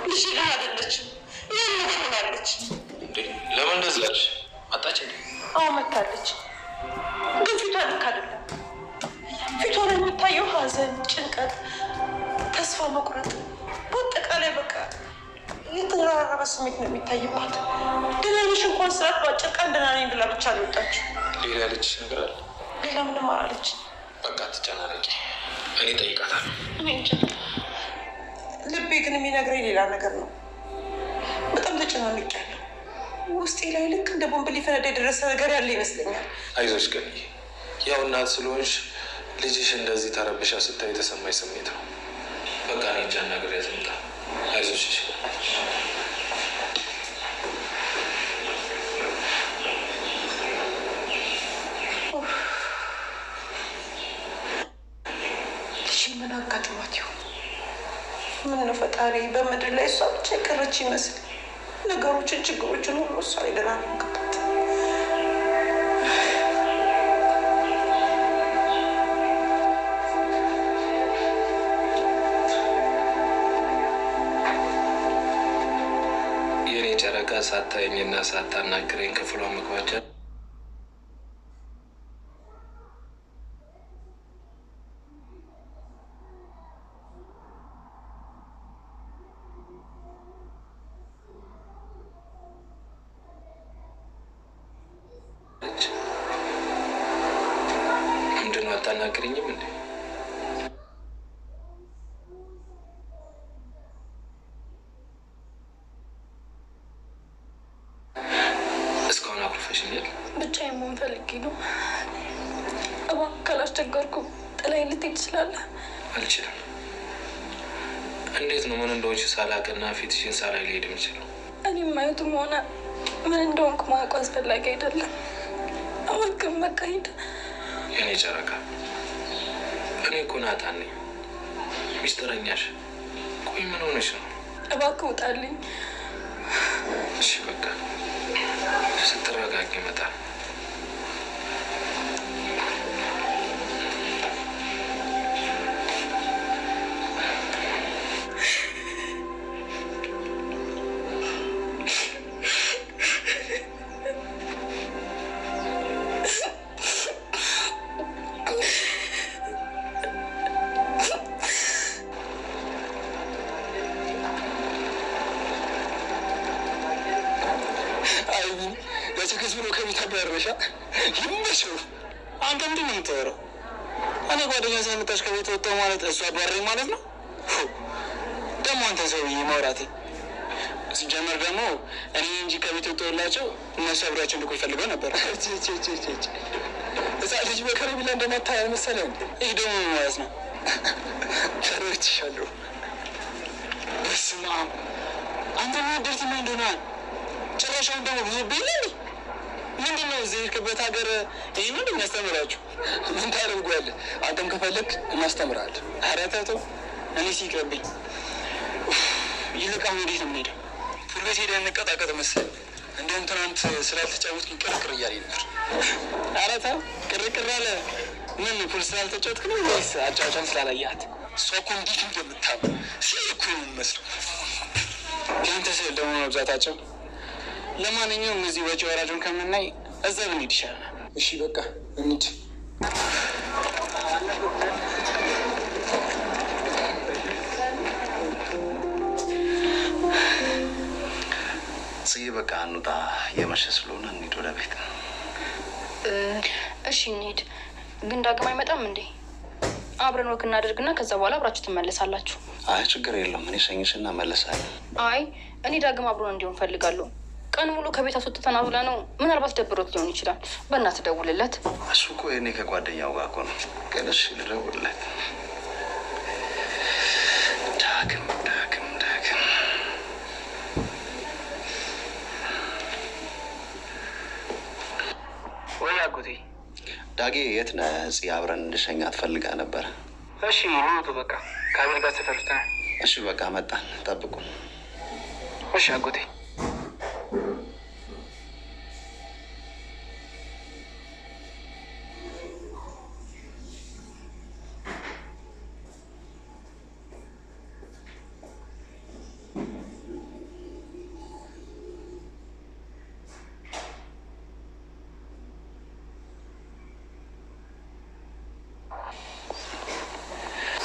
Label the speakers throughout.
Speaker 1: ልጅ ደህና አይደለችም። ይህን ነገር ሆናለች።
Speaker 2: እንዴ ለምን እንደዚህ አልሽ? መጣች እንዴ?
Speaker 1: አዎ መታለች፣ ግን ፊቷ ልክ አይደለም። ፊቷ ላይ የሚታየው ሐዘን፣ ጭንቀት፣ ተስፋ መቁረጥ፣ በአጠቃላይ በቃ የተደራረበ ስሜት ነው የሚታይባት። ደህና ነሽ እንኳን ስላት በአጭር ቃል ደህና ነኝ ብላ ብቻ ነው የወጣችው።
Speaker 2: ሌላ ያለችሽ ነገር አለ?
Speaker 1: ሌላ ምንም አላለች።
Speaker 2: በቃ አትጨናነቂ፣ እኔ እጠይቃታለሁ።
Speaker 1: እኔ እንጃ፣ ልቤ ግን የሚነግረኝ ሌላ ነገር ነው። በጣም ተጨናንቄያለሁ። ውስጤ ላይ ልክ እንደ ቦምብ ሊፈነዳ የደረሰ ነገር ያለ ይመስለኛል።
Speaker 2: አይዞሽ ገኒ፣ ያው እናት ስለሆንሽ ልጅሽ እንደዚህ ተረብሻ ስታይ የተሰማኝ ስሜት ነው። በቃ እኔ ሂጅ አናግሬያት ልምጣ። አይዞሽ እሺ።
Speaker 1: ልጅ ምን አጋጥሟት ይሆን? ምን ነው ፈጣሪ፣ በምድር ላይ እሷ ብቻ የቀረች ይመስል ነገሮችን፣ ችግሮችን ሁሉ እሷ ላይ ደራረብክባት።
Speaker 2: የእኔ ጨረቃ ሳታየኝና ሳታናግረኝ ክፍሏ መግባት ቻለች? ምንድን ነው አታናግረኝም እንዴ? እስካሁን አኩርፈሽኛል።
Speaker 3: ብቻዬን መሆን ፈልጌ ነው። እባክህ ካላስቸገርኩ ጥላኝ ልትሄድ ትችላለህ?
Speaker 2: አልችልም። እንዴት ነው ምን እንደሆንሽ ሳላቅና ፊትሽን ሳላይ ልሄድ የምችለው?
Speaker 3: እኔ ማየቱም ሆነ ምን እንደሆንኩ ማወቁ አስፈላጊ አይደለም። እባክህን በቃ ሂድ።
Speaker 2: የኔ ጨረቃ፣ እኔ እኮ ናታን ነኝ ሚስጥረኛሽ። ቆይ ምን ሆነሽ ነው?
Speaker 3: እባክህ ውጣልኝ።
Speaker 2: እሺ በቃ ስትረጋጊ ይመጣል።
Speaker 4: አይ ለችግስ ብሎ ከቤት አባረረሻ። ይመቸው። አንተ ምንድን ነው የምታወራው? እኔ ጓደኛ ሳይመጣሽ ከቤት ወጣሁ ማለት እሱ አባረረኝ ማለት ነው? ደግሞ አንተ ሰውዬ ማውራቴ ሲጀመር ደግሞ እኔ እንጂ ከቤት ወጥተውላቸው እነሱ አብሬያቸው እንድቆይ ፈልገው ነበር።
Speaker 5: ሕፃን ልጅ በከረሜላ እንደማታ መሰለህ እንዴ?
Speaker 4: ይህ ደግሞ ምን ማለት ነው?
Speaker 5: ተረድቻለሁ።
Speaker 4: በስመ አብ አንተ ምን ድርት ምን እንደሆነ ጭራሽ አሁን ደግሞ ብዙ ቢል ምንድን ነው እዚህ የሄድክበት ሀገር ይህ ነው እንደሚያስተምራችሁ?
Speaker 5: ምን ታደርጓለህ? አንተም ከፈለግ እናስተምርሃለን።
Speaker 4: ኧረ ተው ተው፣ እኔ ሲቅርብኝ። ይልቅ አሁን ወዴት ነው የምንሄደው?
Speaker 5: pool ቤት ሄደን እንቀጣቀጥ መሰለኝ። እንደውም ትናንት ስላልተጫወትኩኝ ቅርቅር እያለኝ ነበር።
Speaker 4: ኧረ ተው ቅርቅር አለ። ምን pool ስላልተጫወትክ ነው ወይስ አጫዋቿን ስላላየሃት?
Speaker 5: እሷ እኮ እንዴት እንደምታምር ስዕል እኮ ነው የምመስለው።
Speaker 4: ያንተ ስዕል ደግሞ መብዛታቸው። ለማንኛውም እዚህ ወጪ ወራጁን ከምናይ እዛ ብንሄድ ይሻላል።
Speaker 5: እሺ በቃ እንሂድ።
Speaker 6: ጽዬ በቃ እንውጣ፣ እየመሸ ስለሆነ እንሂድ ወደ ቤት።
Speaker 3: እሺ እንሂድ። ግን ዳግም አይመጣም እንዴ? አብረን walk እናደርግና ከዛ በኋላ አብራችሁ ትመለሳላችሁ።
Speaker 6: አይ ችግር የለውም እኔ ሸኝሽና እመለሳለሁ።
Speaker 3: አይ እኔ ዳግም አብሮን እንዲሆን ፈልጋለሁ። ቀን ሙሉ ከቤት አስወጥተን አብላ ነው። ምናልባት ደብሮት ሊሆን ይችላል። በእናትህ ደውልለት።
Speaker 6: እሱ እኮ የእኔ ከጓደኛው ጋር እኮ ነው። ግን እሺ ልደውልለት። ዳግም ዳግም ዳግም
Speaker 4: ወይ አጎቴ።
Speaker 6: ዳጌ የት ነህ? ጽዬ አብረን እንድሸኛት ፈልጋ ነበር።
Speaker 4: እሺ ልውጡ በቃ ከአቤል ጋር ሰፈር ውስጥ ነን።
Speaker 6: እሺ በቃ መጣን፣ ጠብቁ።
Speaker 4: እሺ አጎቴ።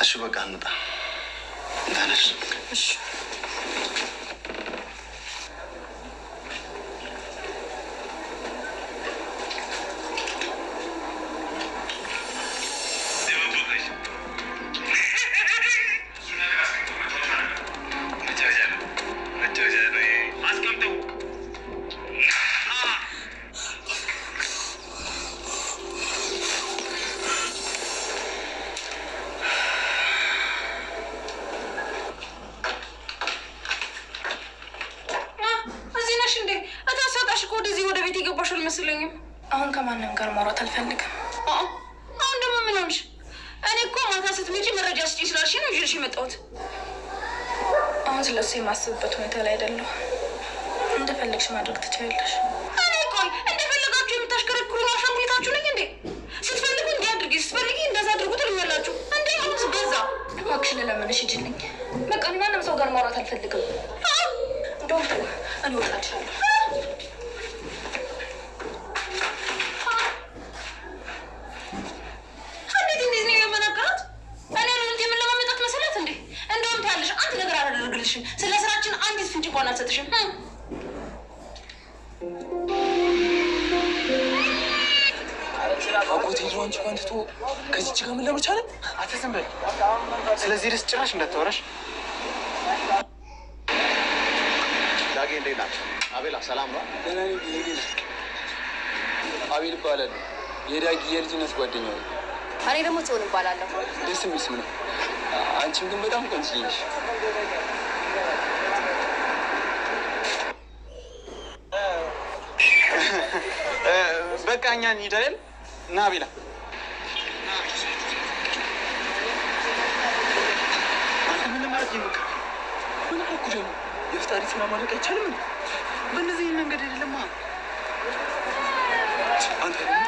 Speaker 6: እሺ በቃ እንውጣ። ተነሽ።
Speaker 3: እሺ አልመሰለኝም።
Speaker 7: አሁን ከማንም ጋር ማውራት አልፈልግም።
Speaker 3: አሁን ደግሞ ምን ሆንሽ? እኔ እኮ ማታ ስትመጪ መረጃ ስጪኝ ስላልሽኝ ነው ይዤልሽ የመጣሁት።
Speaker 7: አሁን ስለሱ የማስብበት ሁኔታ ላይ አይደለሁም። እንደፈለግሽ ማድረግ ትችያለሽ።
Speaker 3: እኔ ቆይ እንደፈለጋችሁ የምታሽከረክሩኝ አሻንጉሊታችሁ ነኝ እንዴ? ስትፈልጉ እንዲህ አድርጊ፣ ስትፈልጊ እንደዛ አድርጉ ትሉኛላችሁ እንዴ? አሁንስ በዛ።
Speaker 7: እባክሽ ልለምንሽ ሂጂልኝ። በቃ ማንም ሰው ጋር ማውራት አልፈልግም። እንደውም እኔ እወጣልሻለሁ።
Speaker 3: ስለ ስራችን አንዲት ፍንጭ እንኳን አልሰጥሽም።
Speaker 5: አጎቴ ድሮ አንቺ ጋር ትቶ ከዚች ጋር ምን ለመቻለ?
Speaker 4: አንተ ዝም በል። ስለዚህ ርዕስ ጭራሽ እንዳታወራሽ።
Speaker 6: ዳጌ እንዴት ናቸው? አቤላ ሰላም ነው?
Speaker 5: ደህና ነኝ። አቤል እባላለሁ። የዳጊ የልጅነት ጓደኛው ነኝ።
Speaker 3: እኔ ደግሞ ጽዮን እባላለሁ።
Speaker 5: ደስ የሚል ስም ነው። አንቺም ግን በጣም ቆንጅዬ ነሽ።
Speaker 4: በቃ እኛ እንሂድ አይደል? ና አቤላ።
Speaker 5: አንተ ምን ለማድረግ እየሞከርክ ነው? ምን አደረኩ ደግሞ? የፍጣሪ ስራ ማድረግ አይቻልም እንዴ?
Speaker 4: በእነዚህ መንገድ አይደለማ።
Speaker 5: አንተ ደግሞ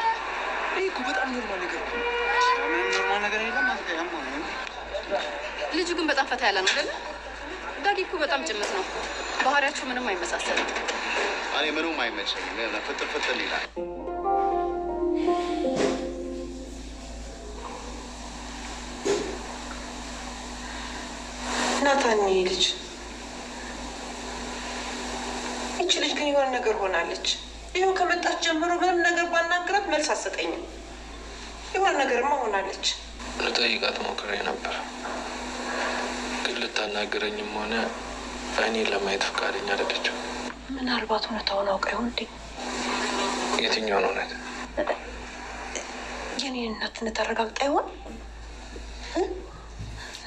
Speaker 5: ይህ እኮ በጣም normal ነገር ነው።
Speaker 4: ምንም normal ነገር የለም። አንተ ያማል።
Speaker 3: ልጁ ግን በጣም ፈታ ያለ ነው አይደለ? ዳጊ እኮ በጣም ጭምት ነው። ባህሪያቸው ምንም አይመሳሰልም።
Speaker 6: እኔ ምንም አይመቸኝም። ፍጥር ፍጥር ይላል።
Speaker 1: ናታን ልጅ ይቺ ልጅ ግን የሆነ ነገር ሆናለች። ይኸው ከመጣች ጀምሮ ምንም ነገር ባናግራት መልስ አትሰጠኝም። የሆነ ነገርማ ሆናለች።
Speaker 2: ልጠይቃት ሞክሬ ነበር፣ ግን ልታናግረኝም ሆነ እኔን ለማየት ፈቃደኛ አይደለችም።
Speaker 1: ምናልባት እውነታውን አውቃ ይሆን እንዴ?
Speaker 2: የትኛውን እውነት?
Speaker 1: የኔን እናትነት አረጋግጣ ይሆን?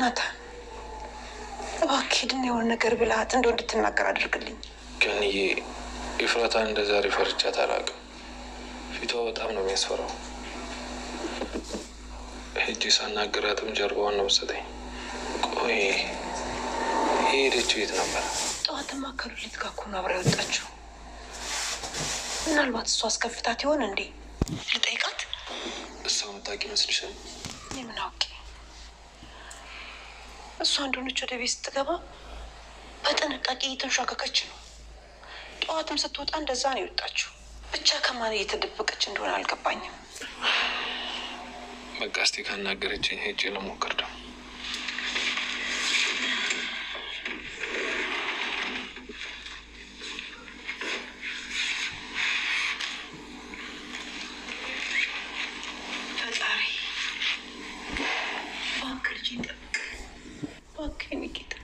Speaker 1: ናታን እባክህ ሂድና የሆነ ነገር ብልሃት እንደው እንድትናገር አድርግልኝ።
Speaker 2: ገንዬ፣ ኤፍራታን እንደ ዛሬ ፈርቻት አላውቅም። ፊቷ በጣም ነው የሚያስፈራው። ሄጄ ሳናገራትም ጀርባዋን ነው የምትሰጠኝ። ቆይ የሄደችው የት ነበር?
Speaker 1: ጠዋትማ ከሉሊት ጋር እኮ ነው አብራ የወጣችው። ምናልባት እሷ አስከፍታት ይሆን እንዴ? ልጠይቃት።
Speaker 2: እሷ የምታውቅ ይመስልሻል?
Speaker 1: እኔ ምን አውቄ። እሷ እንደሆነች ወደ ቤት ስትገባ በጥንቃቄ እየተንሿከከች ነው። ጠዋትም ስትወጣ እንደዛ ነው የወጣችው። ብቻ ከማን እየተደበቀች እንደሆነ አልገባኝም።
Speaker 2: በቃ እስቲ ካናገረችኝ ሄጄ ልሞክር ደግሞ።
Speaker 1: ፈጣሪ እባክህ ልጄን ጠብቅ፣ እባክህ የእኔ ጌታ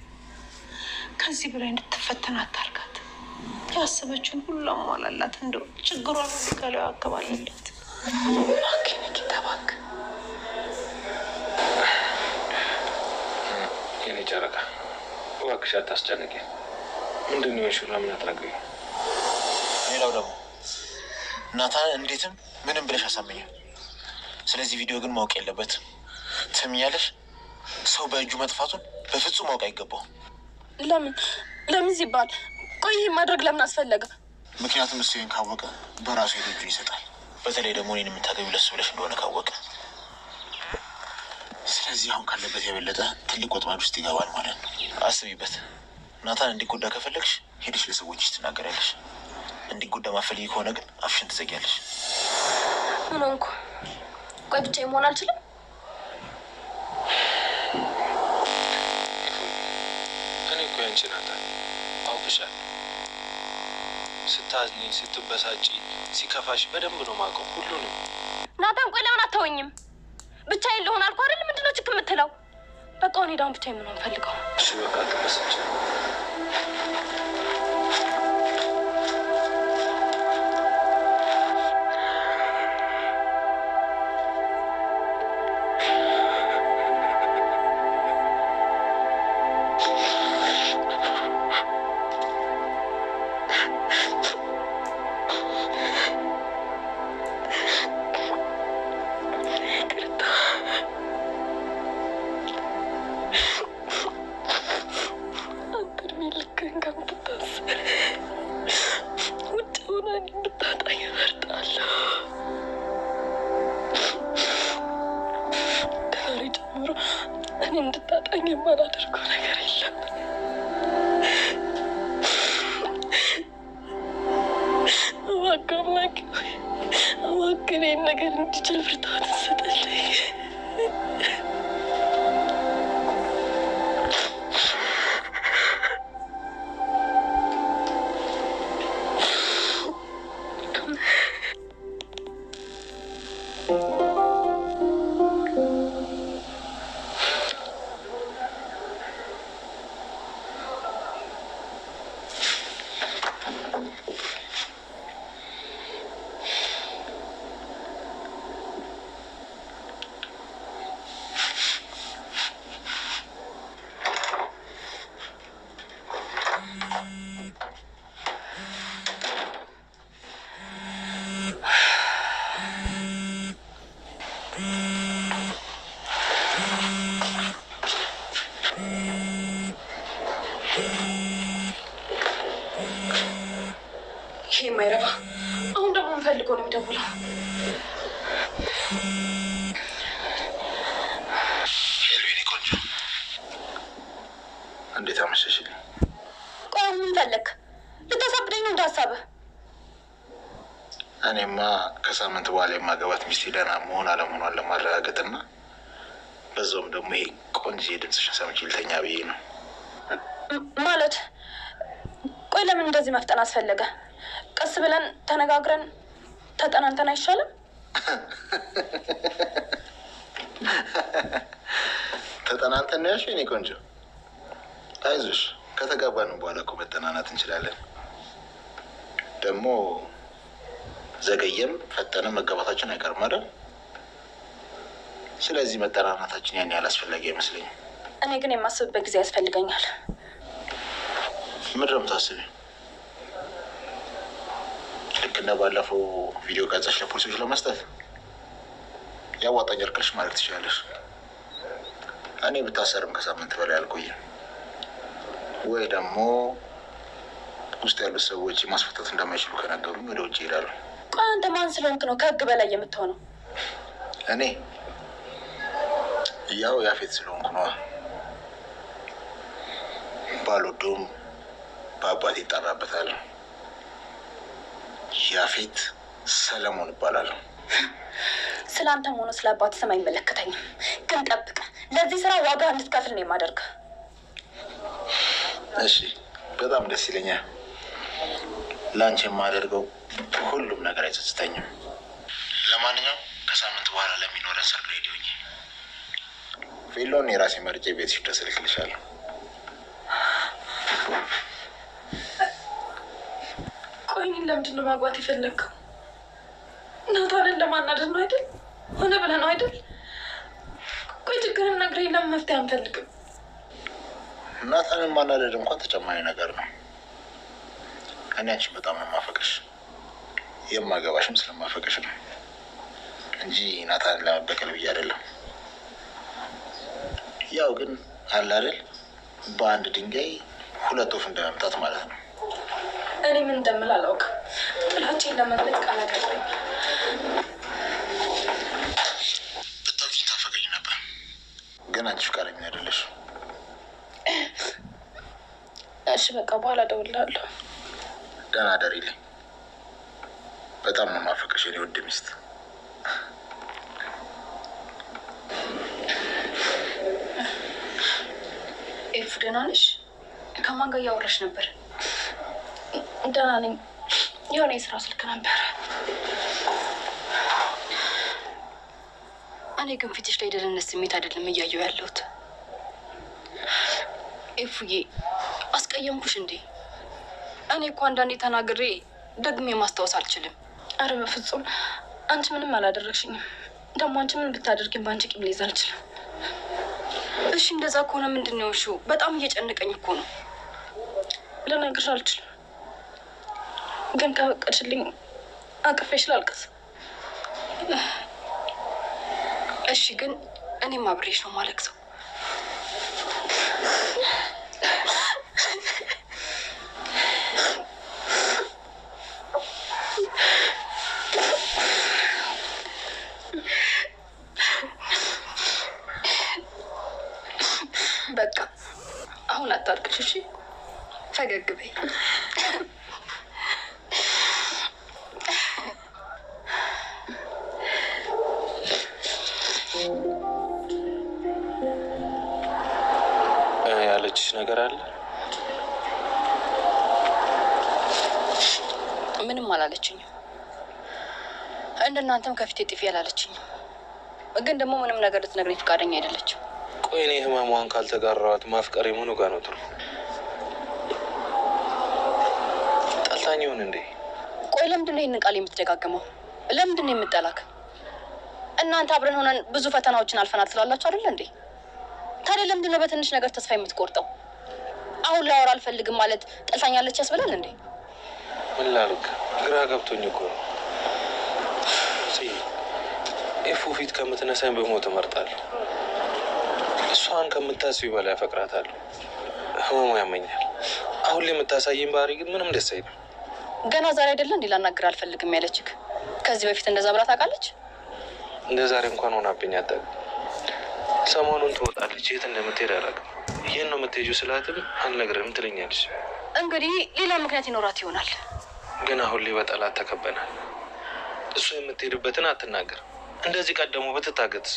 Speaker 1: ከዚህ በላይ እንድትፈተን አታርጋት። ያሰበችውን ሁሉ አሟላላት፣ እንደው ችግሯን ሁሉ ከላዩ አከባለላት። እባክህ የእኔ ጌታ እባክህ።
Speaker 2: የኔ ጨረቃ እባክሽ አታስጨንቂ። ምንድን ነው የሆንሽው? ለምን አትነግሪኝም?
Speaker 4: ሌላው ደግሞ ናታን እንዴትም ምንም ብለሽ አሳመኘው። ስለዚህ ቪዲዮ ግን ማወቅ የለበትም። ትሰሚኛለሽ? ሰው በእጁ መጥፋቱን በፍጹም ማወቅ አይገባውም።
Speaker 7: ለምን ለምን ሲባል ቆይ ይህን ማድረግ ለምን አስፈለገ?
Speaker 4: ምክንያቱም እሱ ይህን ካወቀ በራሱ ሄዶ እጁን ይሰጣል። በተለይ ደግሞ እኔን የምታገቢው ለሱ ብለሽ እንደሆነ ካወቀ፣ ስለዚህ አሁን ካለበት የበለጠ ትልቅ ወጥመድ ውስጥ ይገባል ማለት ነው። አስቢበት። ናታን እንዲጎዳ ከፈለግሽ ሄደሽ ለሰዎች ትናገሪያለሽ። እንዲጎዳ ማፈልጊ ከሆነ ግን አፍሽን ትዘጊያለሽ።
Speaker 7: ምን ሆንኩ? ቆይ ብቻዬን መሆን አልችልም?
Speaker 2: እኔ እኮ ያንቺ ናታን አውቅሻለሁ። ስታዝኒ፣ ስትበሳጪ፣ ሲከፋሽ በደንብ ነው የማውቀው ሁሉንም።
Speaker 3: ናታን ቆይ ለምን አታወኝም? ብቻዬን ልሆን አልኩህ አይደል? ምንድን ነው ችክ የምትለው? በቃ እኔ ዳውን ብቻዬን መሆን ፈልገው።
Speaker 2: እሺ በቃ አትበሳጭ።
Speaker 1: አንተ እድሜ ልክህን ከምትታሰር ውጭ ሆነህ እኔን ብታጣኝ እመርጣለሁ። ከዛሬ ጀምሮ እኔ እንድታጣኝ የማላደርገው ነገር የለም። እባክህ አምላኬ ሆይ፣ እባክህ ይሄን ነገር እንድችል ብርታቱን ስጥልኝ።
Speaker 7: ይሄ የማይረባ አሁን ደግሞ የምፈልገው ነው የሚደውለው።
Speaker 6: Hello የኔ ቆንጆ፣ እንዴት አመሸሽልኝ?
Speaker 3: ቆይ አሁን ምን ፈለክ? ልታሳብደኝ ነው እንደ ሀሳብህ?
Speaker 6: እኔማ ከሳምንት በኋላ የማገባት ሚስቴ ደህና መሆን አለመሆኗን ለማረጋገጥና በዛውም ደግሞ ይሄ ቆንጆ የድምፅሽን ሰምቼ ልተኛ ብዬ ነው።
Speaker 3: ማለት ቆይ ለምን እንደዚህ መፍጠን አስፈለገ? ቀስ ብለን ተነጋግረን ተጠናንተን አይሻልም?
Speaker 6: ተጠናንተን ነው ያልሽው የኔ ቆንጆ? አይዞሽ፣ ከተጋባን በኋላ እኮ መጠናናት እንችላለን። ደግሞ ዘገየም ፈጠንም መጋባታችን አይቀርም አይደል? ስለዚህ መጠናናታችን ያን ያህል አስፈላጊ አይመስለኝም።
Speaker 3: እኔ ግን የማስብበት ጊዜ ያስፈልገኛል።
Speaker 6: ምንድን ነው የምታስቢው? ልክ እንደ ባለፈው ቪዲዮ ቀርጸሽ ለፖሊሶች ለመስጠት ያዋጣኛል ካልሽ ማድረግ ትችላለሽ። እኔ ብታሰርም ከሳምንት በላይ አልቆይም። ወይ ደግሞ ውስጥ ያሉት ሰዎች ማስፈታት እንደማይችሉ ከነገሩኝ ወደ ውጭ ይሄዳሉ።
Speaker 3: ቆይ አንተ ማን ስለሆንክ ነው ከህግ በላይ የምትሆነው?
Speaker 6: እኔ ያው ያፌት ስለሆንኩ ነዋ። ባልወደውም በአባቴ ይጠራበታለሁ። ያፌት ሰለሞን እባላለሁ።
Speaker 3: ስለ አንተም ሆነ ስለ አባት ስም አይመለከተኝም። ግን ጠብቅ፣ ለዚህ ስራ ዋጋ እንድትከፍል ነው የማደርገው።
Speaker 6: እሺ፣ በጣም ደስ ይለኛል። ለአንቺ የማደርገው ሁሉም ነገር አይጸጽተኝም። ለማንኛውም ከሳምንት በኋላ ለሚኖረን ሰርግ ready ሁኚ። ቬሎን የራሴ መርጬ ቤትሽ ድረስ እልክልሻለሁ።
Speaker 7: ቆይ እኔን ለምንድን ነው ማግባት የፈለግከው? ናታንን ለማናደድ ነው አይደል? ሆነ ብለህ ነው አይደል? ቆይ ችግርን ነግረኝ፣ ለምን መፍትሄ አንፈልግም?
Speaker 6: ናታንን ማናደድ እንኳን ተጨማሪ ነገር ነው። እኔ አንቺን በጣም ነው የማፈቅርሽ፣ የማገባሽም ስለማፈቅርሽ ነው እንጂ ናታንን ለመበቀል ብዬ አይደለም። ያው ግን አለ አይደል በአንድ ድንጋይ ሁለት ወፍ እንደመምታት ማለት ነው።
Speaker 7: እኔ ምን እንደምል አላውቅም። ጥላቼን ለመግለጽ ቃላት ያጥረኛል።
Speaker 6: ብታውቂኝ ታፈቅሪኝ ነበር፣ ግን አንቺ ፈቃደኛ አይደለሽ።
Speaker 7: እሺ በቃ በኋላ እደውልልሃለሁ።
Speaker 6: ደህና እደሪልኝ። በጣም ነው የማፈቅርሽ የኔ ውድ ሚስት።
Speaker 3: ኤፉ ደህና ነሽ? ከማን ጋር እያወራሽ ነበር?
Speaker 7: ደህና ነኝ። የሆነ የስራ ስልክ ነበር።
Speaker 3: እኔ ግን ፊትሽ ላይ ደህንነት ስሜት አይደለም እያየሁ ያለሁት። ኤፉዬ አስቀየምኩሽ እንዴ? እኔ እኮ አንዳንዴ ተናግሬ ደግሜ ማስታወስ አልችልም።
Speaker 7: አረ በፍጹም አንቺ ምንም አላደረግሽኝም። ደግሞ አንቺ ምን ብታደርጊም በአንቺ ቂም ልይዝ አልችልም።
Speaker 3: እሺ እንደዛ ከሆነ ምንድን ነው እሺ? በጣም እየጨነቀኝ እኮ ነው።
Speaker 7: ልነግርሽ አልችልም፣ ግን ከበቀድሽልኝ አቅፌሽ ላልቅስ።
Speaker 3: እሺ ግን እኔም አብሬሽ ነው ማለቅሰው። በቃ አሁን አታልቅሽ እሺ? ፈገግ በይ።
Speaker 2: ያለችሽ ነገር አለ?
Speaker 3: ምንም አላለችኝም። እንደናንተም ከፊቴ ጥፊ አላለችኝም። ግን ደግሞ ምንም ነገር ልትነግረኝ ፈቃደኛ አይደለችም።
Speaker 2: ቆይ እኔ ህመሟን ካልተጋራኋት ማፍቀሬ ምኑ ጋር ነው ትርፉ? ጠልታኝ ይሆን እንዴ?
Speaker 3: ቆይ ለምንድን ነው ይህንን ቃል የምትደጋግመው? ለምንድን ነው የምጠላክ? እናንተ አብረን ሆነን ብዙ ፈተናዎችን አልፈናል ስላላችሁ አይደለ እንዴ? ታዲያ ለምንድን ነው በትንሽ ነገር ተስፋ የምትቆርጠው? አሁን ላወራ አልፈልግም ማለት ጠልታኛለች ያስብላል እንዴ?
Speaker 2: ምን ላድርግ? ግራ ገብቶኝ እኮ ነው። ኤፉ ፊት ከምትነሳኝ በሞት እመርጣለሁ። እሷን ከምታስቢ በላይ አፈቅራታለሁ። ህመሙ ያመኛል። አሁን ላይ የምታሳየኝ ባህሪ ግን ምንም ደስ አይልም።
Speaker 3: ገና ዛሬ አይደለ እንዴ ላናግር አልፈልግም ያለችክ? ከዚህ በፊት እንደዛ ብላ ታውቃለች?
Speaker 2: እንደ ዛሬ እንኳን ሆናብኝ አታውቅም። ሰሞኑን ትወጣለች፣ የት እንደምትሄድ አላውቅም። ይህን ነው የምትሄጂው ስላትም አልነግርህም ትለኛለች።
Speaker 3: እንግዲህ ሌላ ምክንያት ይኖራት ይሆናል።
Speaker 2: ግን አሁን ላይ በጠላት ተከበናል። እሷ የምትሄድበትን አትናገር። እንደዚህ ቀደሙ ብትታገትስ?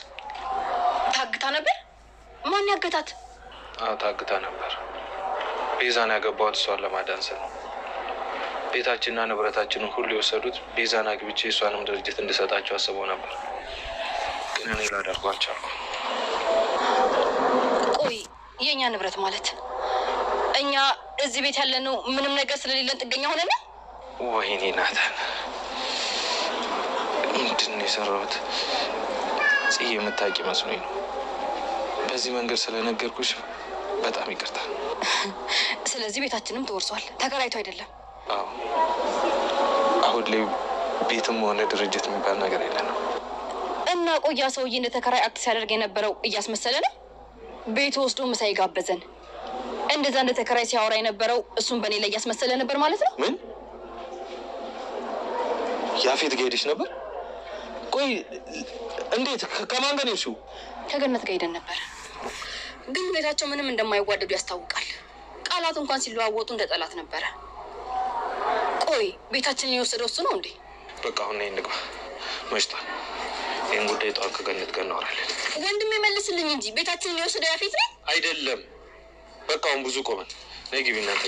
Speaker 3: ታግታ ነበር? ማን ያገታት?
Speaker 2: አዎ ታግታ ነበር። ቤዛን ያገባሁት እሷን ለማዳን ስል ነው። ቤታችንና ንብረታችንን ሁሉ የወሰዱት ቤዛን አግብቼ እሷንም ድርጅት እንድሰጣቸው አስበው ነበር። ግን እኔ ላደርገው አልቻልኩም።
Speaker 3: ቆይ የእኛ ንብረት ማለት እኛ እዚህ ቤት ያለነው ምንም ነገር ስለሌለን ጥገኛ ሆነን ነው?
Speaker 2: ወይኔ ናታን፣ ምንድን ነው የሰራሁት? ጽዬ የምታውቂ መስሎኝ ነው። በዚህ መንገድ ስለነገርኩሽ በጣም ይቅርታ።
Speaker 3: ስለዚህ ቤታችንም ተወርሷል፣ ተከራይቶ አይደለም።
Speaker 2: አዎ፣ አሁን ላይ ቤትም ሆነ ድርጅት የሚባል ነገር የለንም።
Speaker 3: እና ቆያ ሰውዬ እንደ ተከራይ act ሲያደርግ የነበረው እያስመሰለ ነው። ቤቱ ወስዶ ምሳ የጋበዘን እንደዛ እንደ ተከራይ ሲያወራ የነበረው እሱም በእኔ ላይ እያስመሰለ ነበር ማለት ነው።
Speaker 2: ምን ያፌት ጋር ሄደሽ ነበር? ቆይ እንዴት? ከማን ጋር ነው የሄድሽው?
Speaker 3: ከገነት ጋር ሄደን ነበር፣ ግን ቤታቸው ምንም እንደማይዋደዱ ያስታውቃል። ቃላት እንኳን ሲለዋወጡ እንደ ጠላት ነበረ። ቆይ ቤታችንን የወሰደው እሱ ነው እንዴ?
Speaker 2: በቃ አሁን ነይ እንግባ፣ መሽቷል። ይህን ጉዳይ ጠዋት ከገነት ጋር እናወራለን።
Speaker 3: ወንድሜ መልስልኝ እንጂ ቤታችንን የወሰደው ያፌት ነው
Speaker 2: አይደለም? በቃ አሁን ብዙ ቆመን፣ ነይ ግቢ እናንተ።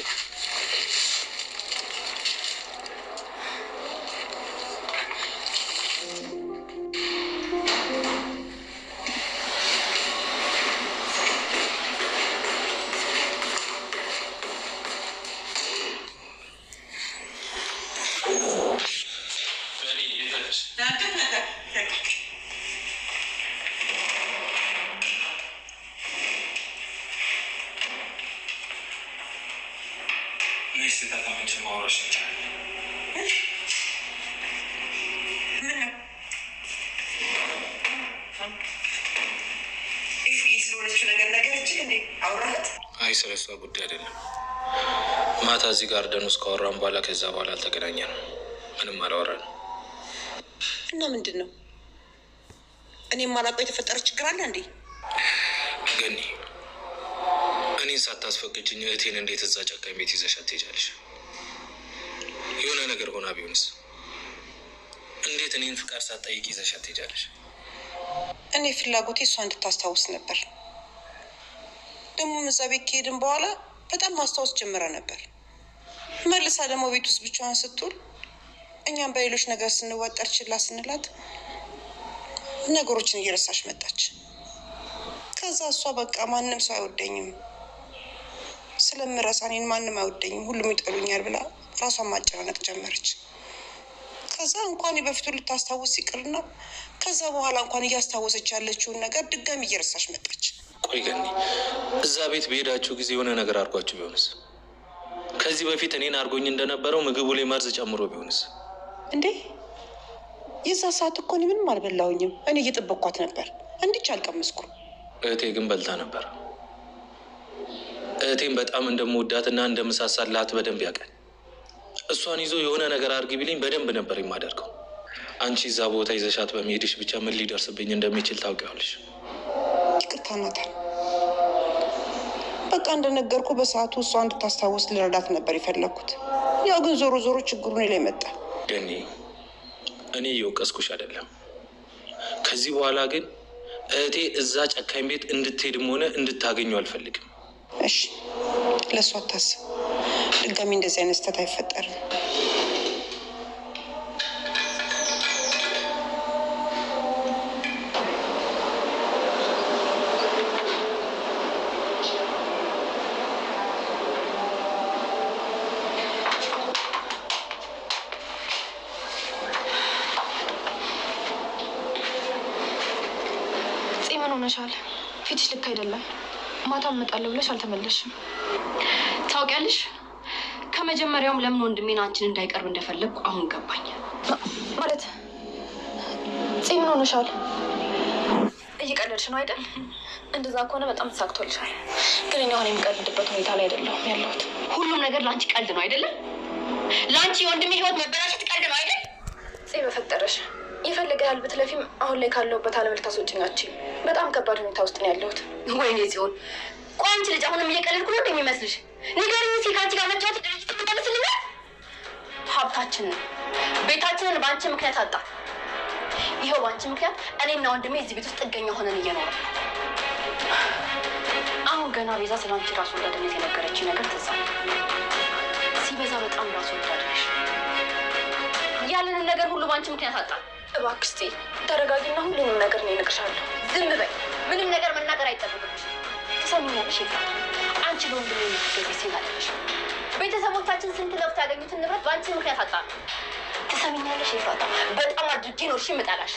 Speaker 2: አይ ስለ እሷ ጉዳይ አይደለም። ማታ እዚህ ጋርደን ውስጥ ካወራን በኋላ ከዛ በኋላ አልተገናኘንም። ምንም አላወራንም።
Speaker 1: እና ምንድን ነው? እኔ የማላውቀው የተፈጠረ ችግር አለ እንዴ?
Speaker 2: ገኒ፣ እኔን ሳታስፈቅጂኝ እህቴን እንዴት እዛ ጨካኝ ቤት ይዘሻት ትሄጃለሽ? የሆነ ነገር ሆና ቢሆንስ? እንዴት እኔን ፍቃድ ሳትጠይቂ ይዘሻት ትሄጃለሽ?
Speaker 1: እኔ ፍላጎቴ እሷ እንድታስታውስ ነበር። ደግሞ ደግሞም እዛ ቤት ከሄድን በኋላ በጣም ማስታወስ ጀምራ ነበር። መልሳ ደግሞ ቤት ውስጥ ብቻዋን ስትውል እኛም በሌሎች ነገር ስንወጠር ችላ ስንላት ነገሮችን እየረሳች መጣች። ከዛ እሷ በቃ ማንም ሰው አይወደኝም፣ ስለምረሳ እኔን ማንም አይወደኝም፣ ሁሉም ይጠሉኛል ብላ ራሷን ማጨናነቅ ጀመረች። ከዛ እንኳን በፊቱ ልታስታውስ ይቅርና ከዛ በኋላ እንኳን እያስታወሰች ያለችውን ነገር ድጋሚ እየረሳች መጣች።
Speaker 2: ቆይ ገኒ፣ እዛ ቤት በሄዳችሁ ጊዜ የሆነ ነገር አድርጓችሁ ቢሆንስ? ከዚህ በፊት እኔን አድርጎኝ እንደነበረው ምግቡ ላይ መርዝ ጨምሮ ቢሆንስ?
Speaker 1: እንዴ የዛ ሰዓት እኮ እኔ ምንም አልበላሁኝም። እኔ እየጠበኳት ነበር፣ እንዲች አልቀመስኩም።
Speaker 2: እህቴ ግን በልታ ነበር። እህቴን በጣም እንደምወዳትና እንደምሳሳላት በደንብ ያውቃል። እሷን ይዞ የሆነ ነገር አድርጊ ቢለኝ በደንብ ነበር የማደርገው። አንቺ እዛ ቦታ ይዘሻት በመሄድሽ ብቻ ምን ሊደርስብኝ እንደሚችል ታውቂዋለሽ።
Speaker 1: ይቅርታ ናታን፣ በቃ እንደነገርኩ በሰዓቱ እሷ እንድታስታውስ ልረዳት ነበር የፈለግኩት። ያው ግን ዞሮ ዞሮ ችግሩ እኔ ላይ መጣ።
Speaker 2: ገኒ፣ እኔ እየወቀስኩሽ አይደለም። ከዚህ በኋላ ግን እህቴ እዛ ጨካኝ ቤት እንድትሄድም ሆነ እንድታገኙ አልፈልግም።
Speaker 1: እሺ፣ ለእሷ አታስብ። ድጋሚ እንደዚህ አይነት ስህተት አይፈጠርም።
Speaker 7: ጽ ምን ሆነሻል? ፊትሽ ልክ አይደለም። ማታ እመጣለሁ ብለሽ አልተመለስሽም።
Speaker 3: ታውቂያለሽ፣ ከመጀመሪያውም ለምን ወንድሜን አንቺን እንዳይቀርብ እንደፈለግኩ አሁን ገባኝ።
Speaker 7: ማለት ጽ ምን ሆነሻል? እየቀለድሽ ነው አይደል? እንደዛ ከሆነ በጣም ተሳክቶልሻል። ግን እኔ አሁን የምቀልድበት ሁኔታ ላይ አይደለሁም ያለሁት።
Speaker 3: ሁሉም ነገር ለአንቺ ቀልድ ነው አይደለም? ለአንቺ የወንድሜ ህይወት መበላሸት ቀልድ ነው አይደል?
Speaker 7: ጽ በፈጠረሽ የፈለገ ያህል ብትለፊም አሁን ላይ ካለሁበት ዓለም ልታስወጪኝ አትችይም። በጣም ከባድ ሁኔታ ውስጥ ነው ያለሁት።
Speaker 3: ወይኔ ጽዮን፣ ቆይ አንቺ ልጅ አሁንም እየቀለድኩ ነው እንደሚመስልሽ? ንገሪኝ እስኪ ከአንቺ ጋር መጫወት ድርጅት ትመልስልኛል? ሀብታችንን ቤታችንን በአንቺ ምክንያት አጣ። ይኸው በአንቺ ምክንያት እኔና ወንድሜ እዚህ ቤት ውስጥ ጥገኛ ሆነን እየኖርን ነው። አሁን ገና ቤዛ ስለ አንቺ ራስ ወዳድነት የነገረችኝ ነገር ትዝ አለኝ። ሲበዛ በጣም ራስ ወዳድ ነሽ። ያለንን ነገር ሁሉ በአንቺ ምክንያት አጣ።
Speaker 7: እባክሽ ጽ ተረጋጊና ሁሉንም ነገር እኔ እነግርሻለሁ።
Speaker 3: ዝም በይ። ምንም ነገር መናገር አይጠበቅብሽም። ትሰሚኛለሽ ኤፍራታ፣ አንቺ ለወንድሜ የምትገቢ ሴት አይደለሽም። ቤተሰቦቻችን ስንት ለፍተው ያገኙትን ንብረት በአንቺ ምክንያት አጣ ነው። ትሰሚኛለሽ ኤፍራታ፣ በጣም አድርጌ ነው እሺ የምጠላሽ።